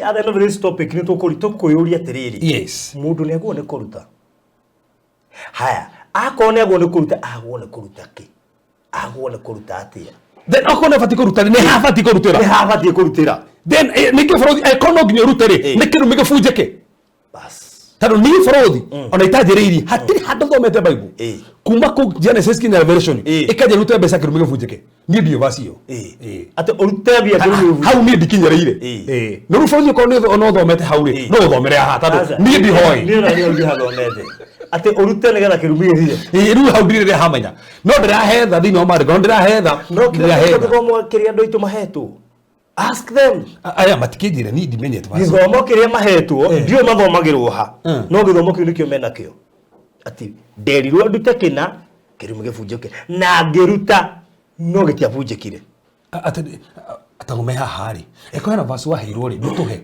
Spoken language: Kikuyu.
At the end of this topic nĩ tũkwĩyũria atĩrĩrĩ, mũndũ nĩ agwo nĩ kũruta. Haya, akorwo nĩ agwo nĩ kũruta, agwo nĩ kũruta kĩ? Agwo nĩ kũruta atĩa? Then okorwo nĩ batiĩ kũruta rĩ, nĩ habatiĩ kũrutĩra? Nĩ habatiĩ kũrutĩra? Then nĩkĩ bũrũri angĩkorwo no nginya ũrute rĩ, nĩ kĩrumi gĩbunjĩke? Bas. Tondũ niĩ bũrũri ona itanjĩrĩirie hatirĩ handũ thomete Bible kuma kũ Genesis nginya Revelation ĩkanjĩra rute mbeca kĩrumi gĩbunjĩke. Niĩ ndiũ verse ĩyo. Atĩ ũrute mbia kĩrumi gĩbunjĩke. Hau niĩ ndikinyĩrĩire. No rĩu bũrũri okorwo nĩ no ũthomete hau rĩ, no ũthomere haha tondũ Aca. niĩ ndihoĩ. Niĩ ona niĩ ndihathomete atĩ ũrute nĩgetha kĩrumi gĩthire. Ĩĩ, rĩu hau ndirĩ ndĩrahamenya, no ndĩrahetha thĩinĩ wa maandĩko, no ndĩrahetha. No kĩrĩa Ndĩrahetha. gĩthomo kĩrĩa andũ aitũ mahetwo, ask them. Aya matikĩnjĩra, niĩ ndimenyete verse. Gĩthomo kĩrĩa mahetwo, ndiũĩ mathomagĩrwo ha, no gĩthomo kĩu nĩkĩo menakĩo, atĩ nderirwo ndute kĩna kĩrumi gĩbunjĩke, na ngĩruta no gĩtiabunjĩkire. Atĩ tagũme haha rĩ, ĩkorwo hena verse waheirwo rĩ, nĩtũhe.